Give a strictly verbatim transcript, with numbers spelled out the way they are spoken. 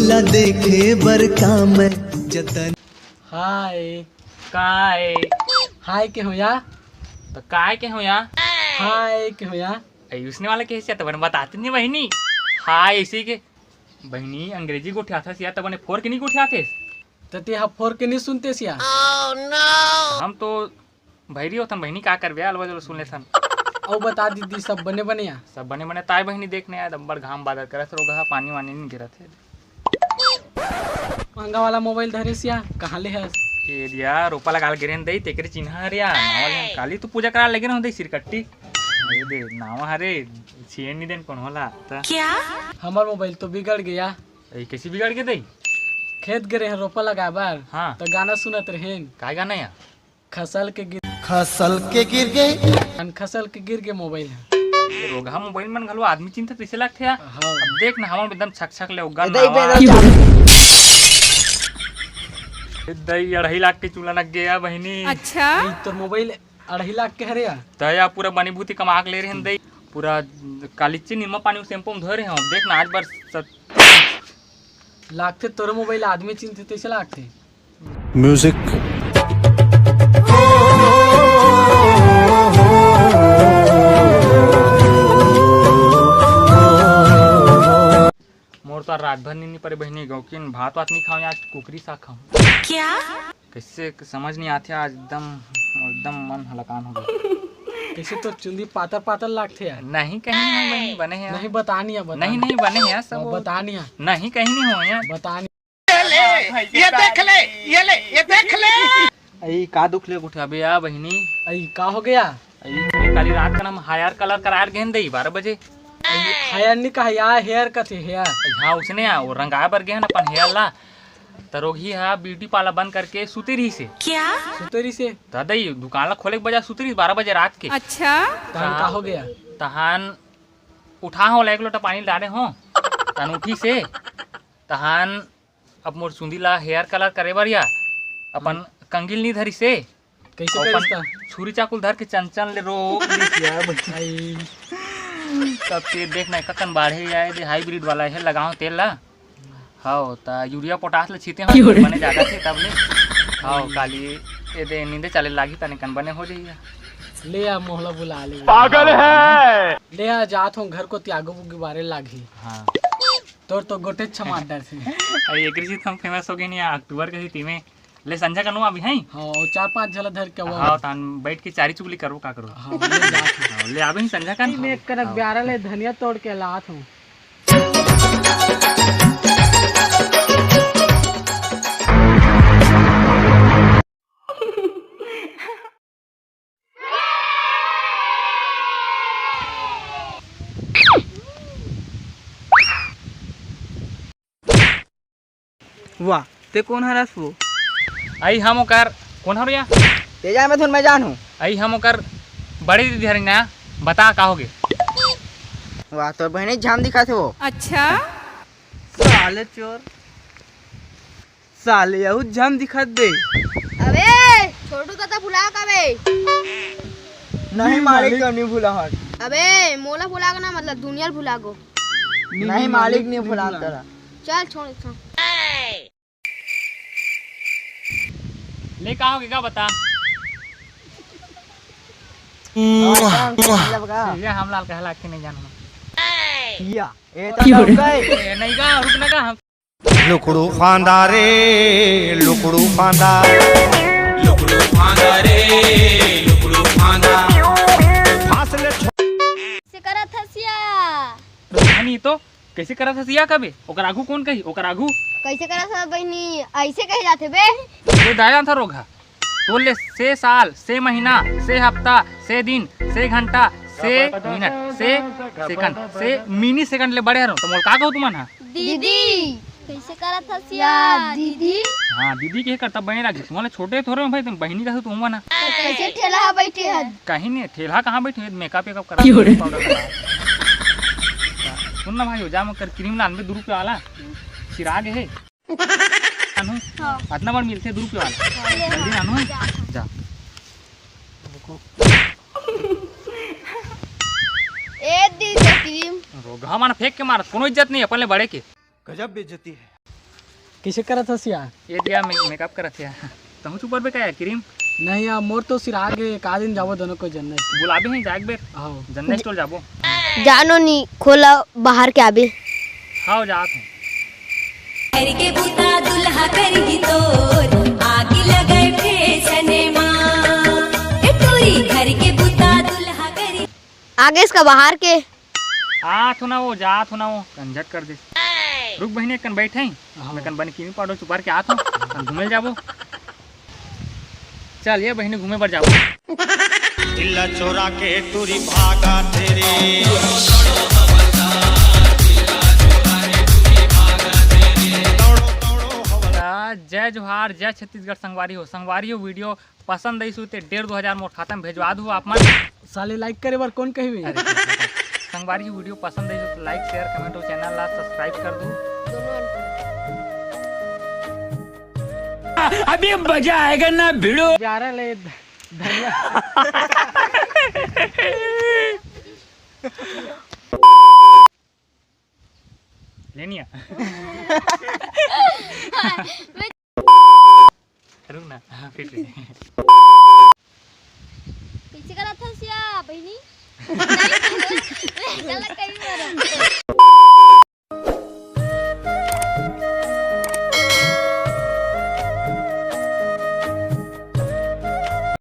ला देखे बर का मैं जतन। हाय। काय? हाय के हो या? त काय के हो या? हाय के हो या? ए, उसने वाला कैसे आता बने बताते नहीं बहिनी। हाय, इसी के बहिनी अंग्रेजी गोठियाथस या त बने फोर के नहीं गोठियाथस। त ते ह फोर के नहीं सुनते सिया? हम तो भैरी होथन बहिनी, का करबे, अलवा जलो सुन लेथन। अउ बता दीदी, सब बने बने या? सब बने बने। ताय बहिनी देख नहीं आय, अब्बड़ घाम बादर करत रोगहा, पानी वानी नहीं गिरत हे। महंगा वाला मोबाइल धरे सिया, कहाँ ले हस? ए दिया, रोपा लगा गिरेन दई, तेकरे चिन्हा हरिया, नावा ले काली तू पूजा करा लगे रहूं दई सिरकट्टी। ए दे, नावा हरे, छिए नहीं देन कौन होला। त क्या? हमर मोबाइल तो बिगड़ गया। ए, कैसे बिगड़ के दई? खेत गे रहे रोपा लगाए बर, हाँ। त गाना सुनत रहेन। काय गाना या? खसल के गिर, खसल के गिर गे। अन खसल के गिर गे मोबाइल ह। रोगहा मोबाइल मन घलो आदमी चिंता तइसे लगथे यार। हाँ। अब देख ना, हमन एकदम छक छक ले उगन ए दई नावा। ए दई, अढ़ाई लाख के चूल्हा लग गया बहिनी। अच्छा। ए, तोर मोबाइल अढ़ाई लाख के हरे यार। त या पूरा बनी भूती कमा के ले रहे हैं दई। पूरा कालीची निरमा पानी शैम्पू में धोए रहे हैं। देख ना, आज बार सत- लागथे तोरे मोबाइल आदमी चिंते तइसे लागथे। म्यूजिक। मोर तो रात भर नींद नहीं परे बहिनी, गौकिन भात वात नहीं खाऊं, आज कुकरी साग खाऊं। क्या? कैसे समझ नहीं आथे आज, एकदम, एकदम मन हलकान हो गया। कैसे तो चुंदी पातर पातर लागथे यार। नहीं, कहीं नहीं हो बहिनी, बने हैं यार। नहीं, बता नहीं है, बता नहीं, नहीं। नहीं, बने हैं यार सब। हाँ, बता नहीं है। नहीं, कहीं नहीं हो यार। बता नहीं। ये देख ले, ये ले, ये देख ले। अई का दुख ले उठे अबे या बहिनी? अई का हो गया? अई काली रात का हम हायर कलर करार गेन दई बारह बजे। अई हायर नहीं कहा या, हेयर कथे हेयर। हाँ, उसने या, वो रंगाए बर गेन अपन हेयर ला। त रोगही हा ब्यूटी पार्लर बंद करके सुते रही से। क्या? सुते रही से? त दई दुकान ला खोले के बजा सुते रही बारह बजे रात के। अच्छा। तहन का हो गया? तहन उठा हो, एक लोटा पानी डाले हो, तहन उठी से, तहन अब मोर चुंदी ला हेयर कलर करे बर या अपन कंगिल नहीं धरी से। कैसे अउ करिस अपन ता? छुरी चाकू धर के चंचन ले रोक दिस यार। आई। तब ते देख ना, ककन बाढ़े आए दे, हाइब्रिड वाला हे, लगाओ तेल ला। हव, त यूरिया पोटास ले छीते हो, बने जादा थे तब ले। हव, काली ए दे नींदे चले लागी, तने कन बने हो जाइए। ले आ, मोहला बुला ले। पागल है। ले आ, जात हूँ घर को, त्यागो बुग्गी बारे लागी। हाँ। तोर तो गोटे छमार डर से। अरे, एकरे से हम फेमस हो गए नहीं, अक्टूबर के ही टीम है। ले संझा कनू अभी हैं? हाँ, और चार पांच झला धर के वो। हाँ, तान बैठ के चारी चुगली करो, का करो? हाँ, ले जात हूँ। हाँ, ले आबे ही संझा कन। मैं एक कनक हाँ। ब्यारा ले धनिया तोड़ के लात हूँ। वाह, ते कोन हरस वो? अई हम ओकर कोन हर या? ते जान मैं थोन मैं जानू। अई हम ओकर बड़े दीदी हर ना, बता का होगे? वाह, तोर बहिनी झाम दिखाथे वो। अच्छा। साले चोर। साले यहू झन दिखत बे। अबे छोटू दादा भुला का बे? नहीं मालिक, तो नहीं भुला हन। अबे मोला भुला ना, मतलब दुनिया ल भुला गो। नहीं मालिक, नहीं भुला तोला। चल छोड़, छोड़। ले का होगे का बता। मतलब का? ये हम लाल कहला के नहीं जानू। या, ए तो ए, नहीं का, रुक ना का हम। लुकड़ू फांदा रे, लुकड़ू फांदा। लुकड़ू फांदा रे, लुकड़ू फांदा। फांस ले छो- कैसे करत हस या? नहीं तो कैसे करत हस या कबे? ओकर आगू कौन कही? ओकर आगू? कैसे करत हस बहिनी? ऐसे कहे जाथे बे? ये दाया था रोगहा। तोर ले से साल, से महीना, से हफ्ता, से दिन, से घंटा, से मिनट, से सेकंड, से मिनी सेकंड ले बड़े हरव, त मोला का कहू तुमन ह? दीदी। कैसे करत हस या, दीदी? हाँ, दीदी के करता बने लागे। तुमन ले छोटे थोरे हो भाई, तुम बहिनी कहू तुमन ह। त कैसे ठेला ह बैठे हस? कहीं नहीं, ठेला कहाँ बैठे हस? मेकअप वेकअप करा, क्यों रे? पाउडर लगा। सुन ना भाई, जा मकर क्रीम लानबे दू रुपया वाला, चिराग है। आनू? हाँ। अतना बार मिलथे दू रुपया वाला। हाँ। जल्दी आनू। जा। जा। ए दीदी क्रीम। रोगहा मन फेंक के मारत, कोनो इज्जत नहीं अपन ले बड़े के। गजब बेइज्जती है। किसे करत हस या? ये दिया मे-, मेकअप करत हे। तहूँ चुपर बे का या क्रीम? नहीं यार, मोर तो सिरा गे, का दिन जाबो दोनों को जनरल स्टोर। बुलाबे हैं जाग बेर। हाँ। जनरल स्टोर जाबो। जानो नी, खोला बाहर के आबे। हाँ, जात हूँ। घर के बुता दुल्हा करही तोर, आगी लगे फैसने मा। ए टूरी, घर के बुता दुल्हा करही। आगे इसका बाहर के। आत हो ना वो, जात हो ना वो, कंझट कर दे। रुक बहिनी, कन बैठे ही। हाँ। मैं कन बन कीमी पाउडर चुपार के आत हो, कन घूमे जाबो। चल ये बहिनी, घूमे बर जाबो। इल्ला चोरा के टूरी भागा तेरे। आ, जय जोहार, जय छत्तीसगढ़ संगवारी हो। संगवारी हो, वीडियो पसंद आइस होही ते डेढ़ दो हजार मोर खाता में भेजवा दू आप मन। साले लाइक करे बर कौन कहिबे? अरे, संगवारी हो, वीडियो पसंद आइस होही तो लाइक, शेयर, कमेंट और चैनल ला सब्सक्राइब कर दू। अभी मजा आएगा ना भिड़ो। प्यारा ले धनिया। लेनिया। रुक ना, फिर से।